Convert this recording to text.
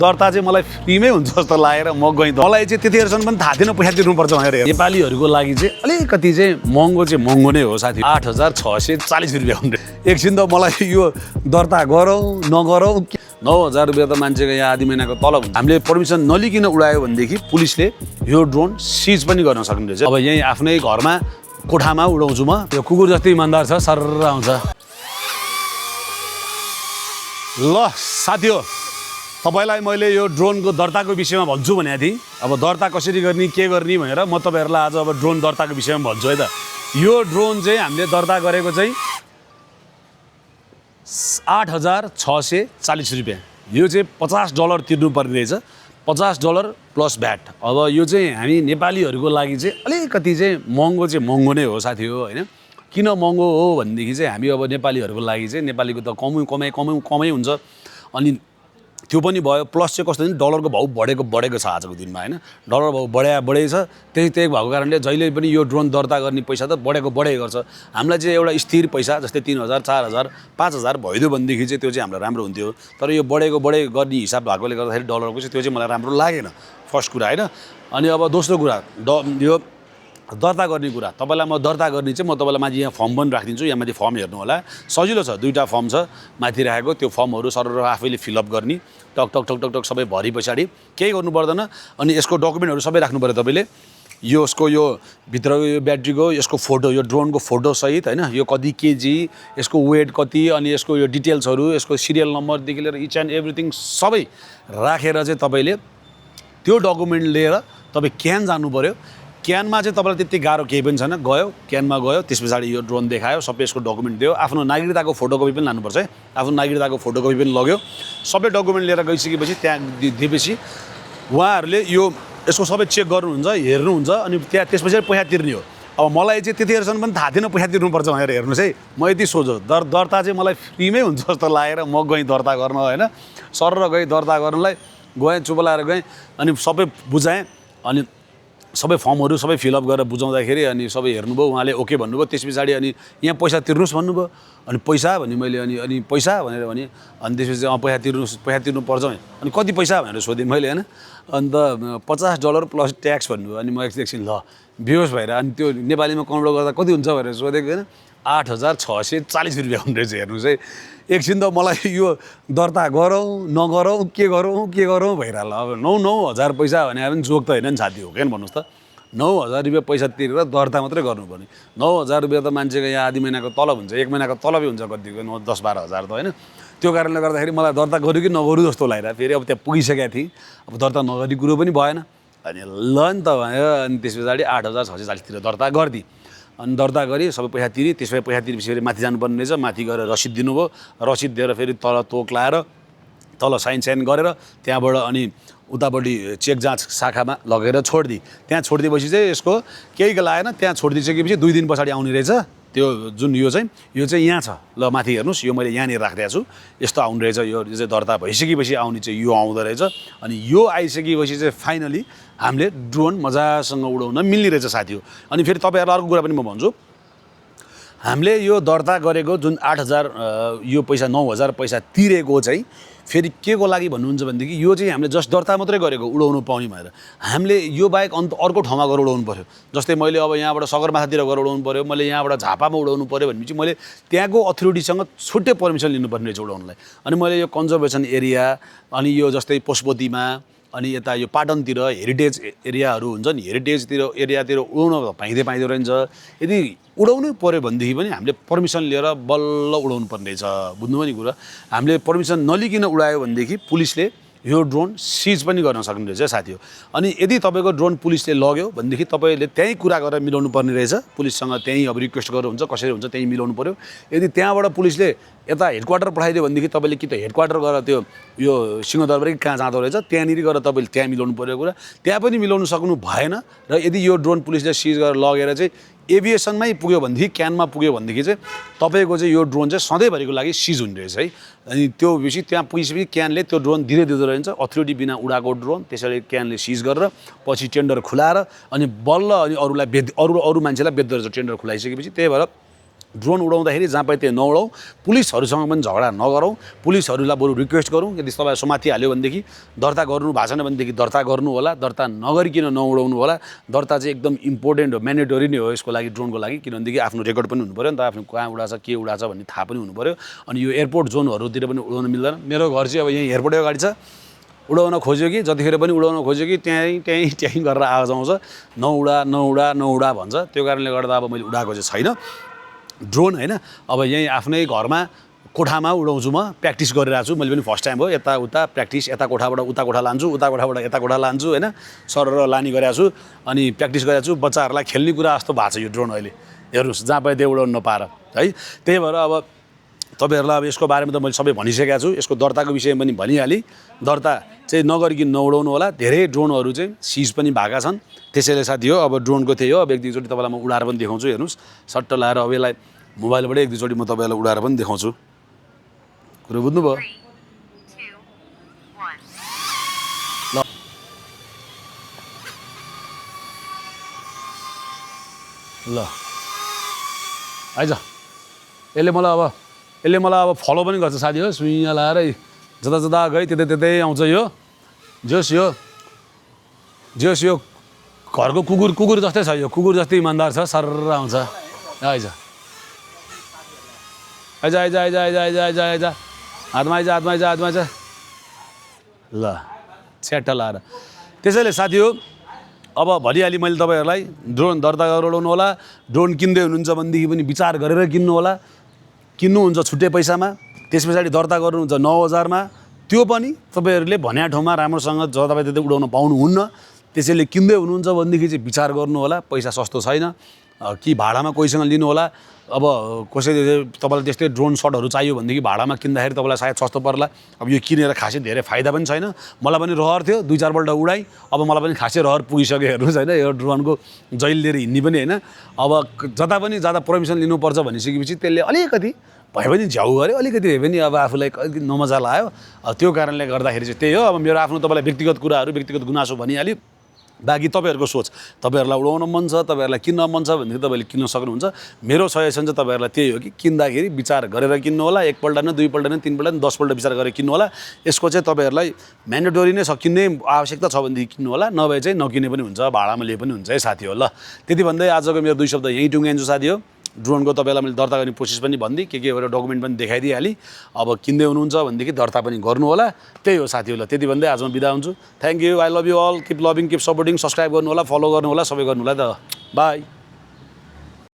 दर्ता चाहिँ मलाई फ्रीमै हुन्छ जस्तो लागेर म गएँ। मलाई चाहिँ त्यतिखेरसम्म पनि थाहा थिएन पैसा तिर्नुपर्छ भनेर। नेपालीहरूको लागि चाहिँ अलिकति चाहिँ महँगो नै हो साथी। 8,640 रुपियाँ हुने। एकछिन त मलाई यो दर्ता गरौँ नगरौँ 9,000 रुपियाँ त मान्छेको यहाँ आधी महिनाको तलब हुन्छ। हामीले पर्मिसन नलिकन उडायो भनेदेखि पुलिसले यो ड्रोन सिज पनि गर्न सक्ने रहेछ। अब यहीँ आफ्नै घरमा कोठामा उडाउँछु म। यो कुकुर जस्तै इमान्दार छ, सरर आउँछ। ल साथी हो, तपाईलाई मैले यो ड्रोनको दर्ताको विषयमा भन्छु भनेको थिएँ। अब दर्ता कसरी गर्ने के गर्ने भनेर म तपाईहरुलाई आज अब ड्रोन दर्ताको विषयमा भन्छु है त। यो ड्रोन चाहिँ हामीले दर्ता गरेको चाहिँ 8,640 रुपियाँ। यो चाहिँ $50 तिर्नुपर्ने रहेछ। $50 प्लस भ्याट। अब यो चाहिँ हामी नेपालीहरूको लागि चाहिँ अलिकति चाहिँ महँगो नै हो साथी हो हैन। किन महँगो हो भनेदेखि चाहिँ हामी अब नेपालीहरूको लागि चाहिँ नेपालीको त कमै हुन्छ। अनि त्यो पनि भयो। प्लस चाहिँ कस्तो भने डलरको भाउ बढेको छ आजको दिनमा हैन। डलर भाउ बढै छ। त्यही भएको कारणले जहिले पनि यो ड्रोन दर्ता गर्ने पैसा त बढेको गर्छ। हामीलाई चाहिँ एउटा स्थिर पैसा जस्तै 3,000 4,000 5,000 भइदियो भनेदेखि चाहिँ त्यो चाहिँ हामीलाई राम्रो हुन्थ्यो। तर यो बढेको गर्ने हिसाब भएकोले गर्दाखेरि डलरको चाहिँ त्यो चाहिँ मलाई राम्रो लागेन। फर्स्ट कुरा हैन। अनि अब दोस्रो कुरा यो दर्ता गर्ने कुरा। तपाईलाई म दर्ता गर्ने चाहिँ म तपाईलाई माथि यहाँ फर्म पनि राखिदिन्छु। यहाँ माथि फर्म हेर्नु होला। सजिलो छ। 2टा फर्म छ माथि राखेको। त्यो फर्महरू सरर आफैले फिलअप गर्ने। टक टक टक टक टक सबै भरि पछाडि केही गर्नु पर्दैन। अनि यसको डकुमेन्टहरू सबै राख्नु पर्यो तपाईले। यसको यो भित्रको यो ब्याट्रीको यसको फोटो, यो ड्रोनको फोटो सहित हैन। यो कति केजी, यसको वेट कति, अनि यसको यो डिटेल्सहरू, यसको सिरियल नम्बरदेखि लिएर इच एन्ड एभ्रिथिङ सबै राखेर चाहिँ तपाईले त्यो डकुमेन्ट लिएर तपाई क्यान जानु पर्यो। क्यानमा चाहिँ तपाईलाई त्यति गाह्रो केही पनि छैन। क्यानमा गयो, त्यस पछाडि यो ड्रोन देखायो, सबै यसको डकुमेन्ट दियो। आफ्नो नागरिकताको फोटोकपी पनि लानुपर्छ है। आफ्नो नागरिकताको फोटोकपी पनि लग्यो। सबै डकुमेन्ट लिएर गइसकेपछि त्यहाँ दिएपछि उहाँहरूले यो यसको सबै चेक गर्नुहुन्छ, हेर्नुहुन्छ। अनि त्यहाँ त्यसपछि पैसा तिर्ने हो। अब मलाई चाहिँ त्यतिखेरसम्म पनि थाहा थिएन पैसा तिर्नुपर्छ भनेर। हेर्नुहोस् है, म यति सोझो दर्ता चाहिँ मलाई फ्रीमै हुन्छ जस्तो लागेर म गएँ दर्ता गर्न होइन। सरर गएँ दर्ता गर्नलाई। गएँ, चुप लाएर गएँ। अनि सबै बुझाएँ। अनि सबै फर्महरू सबै फिलअप गरेर बुझाउँदाखेरि अनि सबै हेर्नुभयो, उहाँले ओके भन्नुभयो। त्यस पछाडि अनि यहाँ पैसा तिर्नुहोस् भन्नुभयो। अनि पैसा भने मैले अनि पैसा भनेर भने। अनि त्यसपछि पैसा तिर्नुपर्छ भने। अनि कति पैसा भनेर सोधेँ मैले होइन। अन्त $50 प्लस ट्याक्स भन्नुभयो। अनि म एकछिन ल बेहोस भएर अनि त्यो नेपालीमा कन्भर्ट गर्दा कति हुन्छ भनेर सोधेको होइन। 8,640 रुपियाँ हुने रहेछ। हेर्नुहोस् है, एकछिन त मलाई यो दर्ता गरौँ नगरौँ के गरौँ भइरहला। अब 9,000 पैसा भने पनि जोक त होइन नि साथी हो। किन भन्नुहोस् त। 9,000 रुपियाँ पैसा तिरेर दर्ता मात्रै गर्नुपर्ने। 9,000 रुपियाँ त मान्छेको यहाँ आधी महिनाको तलब हुन्छ। 1 महिनाको तलबै हुन्छ कतिको 10-12 हजार त होइन। त्यो कारणले गर्दाखेरि मलाई दर्ता गर्यो कि नगरौँ जस्तो लागिरहेको। फेरि अब त्यहाँ पुगिसकेको थिएँ। अब दर्ता नगरी कुरो पनि भएन। अनि ल नि त भन्यो। अनि त्यस पछाडि 8,640 तिर दर्ता गरिदिएँ। अनि दर्ता गरी सबै पैसा तिरेँ। त्यसपछि पैसा तिरेपछि फेरि माथि जानुपर्ने रहेछ। माथि गएर रसिद दिनुभयो। रसिद दिएर फेरि तल तोक लाएर तल साइन गरेर त्यहाँबाट अनि उतापट्टि चेक जाँच शाखामा लगेर छोडिदिएँ। त्यहाँ छोडिदिएपछि चाहिँ यसको केही लागेन। त्यहाँ छोडिदिइसकेपछि 2 दिन पछाडि आउने रहेछ। त्यो जुन यो चाहिँ यहाँ छ। ल माथि हेर्नुहोस्, यो मैले यहाँनिर राखिदिएको छु। यस्तो आउने रहेछ। यो चाहिँ दर्ता भइसकेपछि आउने चाहिँ यो आउँदो रहेछ। अनि यो आइसकेपछि चाहिँ फाइनली हामीले ड्रोन मजासँग उडाउन मिल्ने रहेछ साथी हो। अनि फेरि तपाईँहरूलाई अर्को कुरा पनि म भन्छु। हामीले यो दर्ता गरेको जुन 8,000 यो पैसा 9,000 पैसा तिरेको चाहिँ फेरि के को लागि भन्नुहुन्छ भनेदेखि यो चाहिँ हामीले जस्ट दर्ता मात्रै गरेको उडाउनु पाउने भनेर। हामीले यो बाहेक अन्त अर्को ठाउँमा गएर उडाउनु पर्यो। जस्तै मैले अब यहाँबाट सगरमाथातिर गएर उडाउनु पर्यो, मैले यहाँबाट झापामा उडाउनु पर्यो भनेपछि मैले त्यहाँको अथोरिटीसँग छुट्टै पर्मिसन लिनुपर्ने रहेछ उडाउनलाई। अनि मैले यो कन्जर्भेसन एरिया अनि यो जस्तै पशुपतिमा अनि यता यो पाटनतिर हेरिटेज एरियाहरू हुन्छ नि, हेरिटेजतिर एरियातिर उडाउन पाइँदो रहन्छ। यदि उडाउनै पर्यो भनेदेखि पनि हामीले पर्मिसन लिएर बल्ल उडाउनु पर्ने रहेछ। बुझ्नुभयो नि कुरा। हामीले पर्मिसन नलिकन उडायो भनेदेखि पुलिसले यो ड्रोन सिज पनि गर्न सक्ने रहेछ साथी हो। अनि यदि तपाईँको ड्रोन पुलिसले लग्यो भनेदेखि तपाईँले त्यहीँ कुरा गरेर मिलाउनु पर्ने रहेछ। पुलिससँग त्यहीँ अब रिक्वेस्ट गरेर हुन्छ, कसरी हुन्छ त्यहीँ मिलाउनु पर्यो। यदि त्यहाँबाट पुलिसले यता हेडक्वार्टर पठाइदियो भनेदेखि तपाईँले कि त हेडक्वार्टर गएर त्यो यो सिंहदरबार कहाँ जाँदो रहेछ त्यहाँनिर गएर तपाईँले त्यहाँ मिलाउनु पर्यो कुरा। त्यहाँ पनि मिलाउनु सक्नु भएन। र यदि यो ड्रोन पुलिसले सिज गरेर लगेर चाहिँ एभिएसनमै पुग्यो भनेदेखि, क्यानमा पुग्यो भनेदेखि चाहिँ तपाईँको चाहिँ यो ड्रोन चाहिँ सधैँभरिको लागि सिज हुने रहेछ है। अनि त्यो बेसी त्यहाँ पुगिसकेपछि क्यानले त्यो ड्रोन दिँदो रहन्छ। अथोरिटी बिना उडाएको ड्रोन त्यसैले क्यानले सिज गरेर पछि टेन्डर खुलाएर अनि बल्ल अनि अरूलाई अरू मान्छेलाई बेच्दो रहेछ टेन्डर खुलाइसकेपछि। त्यही भएर ड्रोन उडाउँदाखेरि जहाँ पाए त्यहाँ नउडाउँ, पुलिसहरूसँग पनि झगडा नगरौँ, पुलिसहरूलाई बरु रिक्वेस्ट गरौँ यदि तपाईँ समाति हाल्यो भनेदेखि दर्ता गर्नु भएको छैन भनेदेखि दर्ता गर्नु होला, दर्ता नगरिकन नउडाउनु होला। दर्ता चाहिँ एकदम इम्पोर्टेन्ट हो, म्यान्डेटरी नै हो यसको लागि, ड्रोनको लागि, किनभनेदेखि आफ्नो रेकर्ड पनि हुनु पऱ्यो नि त, आफ्नो कहाँ उडाछ के उडाछ भन्ने थाहा पनि हुनु पऱ्यो। अनि यो एयरपोर्ट जोनहरूतिर पनि उडाउन मिल्दैन। मेरो घर चाहिँ अब यहीँ एयरपोर्टै अगाडि छ, उडाउन खोज्यो कि जतिखेर पनि उडाउन खोज्यो कि त्यहीँ गरेर आवाज आउँछ, नउडा भन्छ। त्यो कारणले गर्दा अब मैले उडाएको चाहिँ छैन ड्रोन होइन। अब यहीँ आफ्नै घरमा कोठामा उडाउँछु, म प्र्याक्टिस गरिरहेको छु। मैले पनि फर्स्ट टाइम हो यताउता प्र्याक्टिस, यता कोठाबाट उता कोठा लान्छु, उता कोठाबाट यता कोठा लान्छु होइन, सरर लानी गरेको छु अनि प्र्याक्टिस गरेको छु। बच्चाहरूलाई खेल्ने कुरा जस्तो भएको छ यो ड्रोन अहिले, हेर्नुहोस् जहाँ पाए त्यहाँ उडाउनु नपाएर है। त्यही भएर अब तपाईँहरूलाई अब यसको बारेमा त मैले सबै भनिसकेको छु, यसको दर्ताको विषयमा पनि भनिहालेँ। दर्ता चाहिँ नगरिकन नउडाउनु होला। धेरै ड्रोनहरू चाहिँ सिज पनि भएका छन्, त्यसैले साथी हो अब ड्रोनको त्यही हो। अब एक दुईचोटि तपाईँलाई म उडाएर पनि देखाउँछु, हेर्नुहोस् सट्ट लाएर अब यसलाई मोबाइलबाट एक दुईचोटि म तपाईँलाई उडाएर पनि देखाउँछु। कुरो बुझ्नुभयो? ल ल आइज, यसले मलाई अब फलो पनि गर्छ साथी हो। सुइँ लाएर जता जता गएँ त्यतै आउँछ यो। जोस् यो घरको कुकुर जस्तै छ, यो कुकुर जस्तै इमान्दार छ, सरर आउँछ। आइज हातमा आइज ल छ्याट्ट लाएर। त्यसैले साथी हो अब भनिहालेँ मैले तपाईँहरूलाई, ड्रोन दर्ता गरेर उडाउनु होला। ड्रोन किन्दै हुनुहुन्छ भनेदेखि पनि विचार गरेर किन्नु होला। किन्नुहुन्छ छुट्टै पैसामा, त्यस पछाडि दर्ता गर्नुहुन्छ 9,000मा, त्यो पनि तपाईँहरूले भन्या ठाउँमा राम्रोसँग जताभाइ त्यतै उडाउन पाउनुहुन्न। त्यसैले किन्दै हुनुहुन्छ भनेदेखि चाहिँ विचार गर्नु होला, पैसा सस्तो छैन कि भाडामा कोहीसँग लिनु होला। अब कसैले तपाईँलाई त्यस्तै ड्रोन सटहरू चाहियो भनेदेखि भाडामा किन्दाखेरि तपाईँलाई सायद सस्तो पर्ला। अब यो किनेर खासै धेरै फाइदा पनि छैन। मलाई पनि रहर थियो, 2-4 पल्ट उडाएँ, अब मलाई पनि खासै रहर पुगिसक्यो हेर्नुहोस् होइन। यो ड्रोनको जैल लिएर हिँड्ने पनि होइन। अब जता पनि जाँदा पर्मिसन लिनुपर्छ भनिसकेपछि त्यसले अलिकति भए पनि झ्याउ गऱ्यो, अलिकति भए पनि अब आफूलाई नमजा लाग्यो। त्यो कारणले गर्दाखेरि चाहिँ त्यही हो। अब मेरो आफ्नो तपाईँलाई व्यक्तिगत कुराहरू, व्यक्तिगत गुनासो भनिहाल्यो। बाँकी तपाईँहरूको सोच, तपाईँहरूलाई उडाउन मन छ, तपाईँहरूलाई किन्न मन छ भनेदेखि तपाईँले किन्न सक्नुहुन्छ। मेरो सजेसन चाहिँ तपाईँहरूलाई त्यही हो कि किन्दाखेरि विचार गरेर किन्नु होला। एकपल्ट न, दुईपल्ट न, 3 पल्ट न, 10 पल्ट विचार गरेर किन्नु होला। यसको चाहिँ तपाईँहरूलाई म्यान्डेटोरी नै किन्ने आवश्यकता छ भनेदेखि किन्नु होला, नभए चाहिँ नकिने पनि हुन्छ, भाडामा लिए पनि हुन्छ है साथी हो। ल त्यति भन्दै आजको मेरो 2 शब्द यहीँ टुङ्ग्यान्छु साथी हो। ड्रोनको तपाईँलाई मैले दर्ता गर्ने प्रोसेस पनि भनिदिएँ, के गरेर डकुमेन्ट पनि देखाइदिइहालेँ। अब किन्दै हुनुहुन्छ भनेदेखि दर्ता पनि गर्नु होला। त्यही हो साथी होला। त्यति भन्दै आज म बिदा हुन्छु। Thank you, I love you all, keep loving, keep supporting, subscribe गर्नु होला, फलो गर्नु होला, सबै गर्नु होला त। बाई।